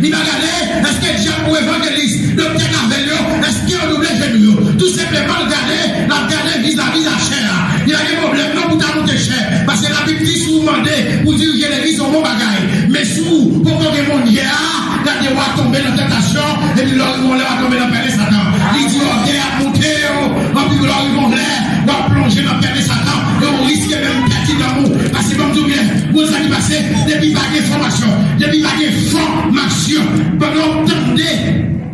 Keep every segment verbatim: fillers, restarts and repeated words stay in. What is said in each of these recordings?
Li pa gade èske dyab ou evanjelis, doktè k avè l yo, èske yo double jenou yo. Tou senpleman, l gade, l ap gade vizavi a chè a. Li pa gen pwoblèm non pou ta moute chè, paske Labib di si w mande pou dirije legliz, se yon bon bagay. Men si w poko gen moun yè a, gade w a tonbe nan tantasyon, epi lè w rive yon lè w a tonbe nan pèlen Satan. Li di ògèy ap moute w, anpi lè w rive yon lè, w ap plonje nan pèlen Satan, e w riske menm pèdi nanm ou. Paske ban m di w byen, bon sa ki pase, depi pa gen fòmasyon, depi pa gen fòmasyon, pandan w tande,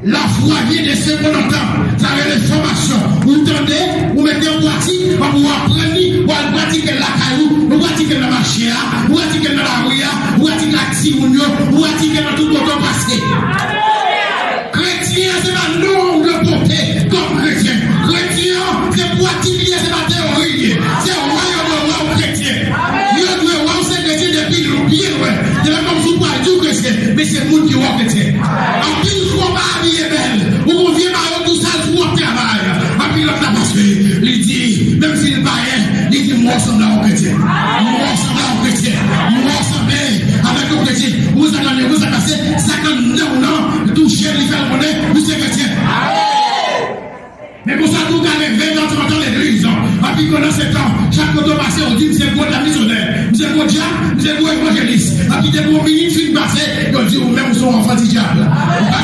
lafwa vyen de segonn an tan, sa rele fòmasyon. Ou tande, ou mete an pratik, ou aprann li, ou al pratike l lakay ou, ou pratike l nan mache a, ou pratike l nan lari a, ou pratike l ak timoun yo, ou pratike l nan tout kote w pase. Kretyen an se pa non w dwe pote kòm kretyen. Kretyen an se pratik li ye, se pa teyori li ye. Se wè yo dwe wè w kretyen. Yo dwe wè w se kretyen depi lwen, byen lwen. Se pa kòmsi w pral di w kretyen, men se moun ki wè w kretyen. Anpil fwa w pa abiye bèl. Ou gon vye mayo tou sal sou w ap travay. Anpil lòt la pase. Li di, menm si l payen, li di m wè w sanble a yon kretyen. M wè w sanble a yon kretyen. M wè w sanble avèk yon kretyen. Ou sa gade, ou sa pase, sa k anndan w nan touche l, li fè l konnen ou se kretyen. Men konsa tou w ka gen ven an, trant an legliz. Anpi pandan se tan, chak kote w pase, yo di m se gwo dam misyonè, m se gwo dyak, m se gwo evanjelis. Anpi depi yon minit fin pase, yo di ou menm ou se yon anfan didyab. Ou pa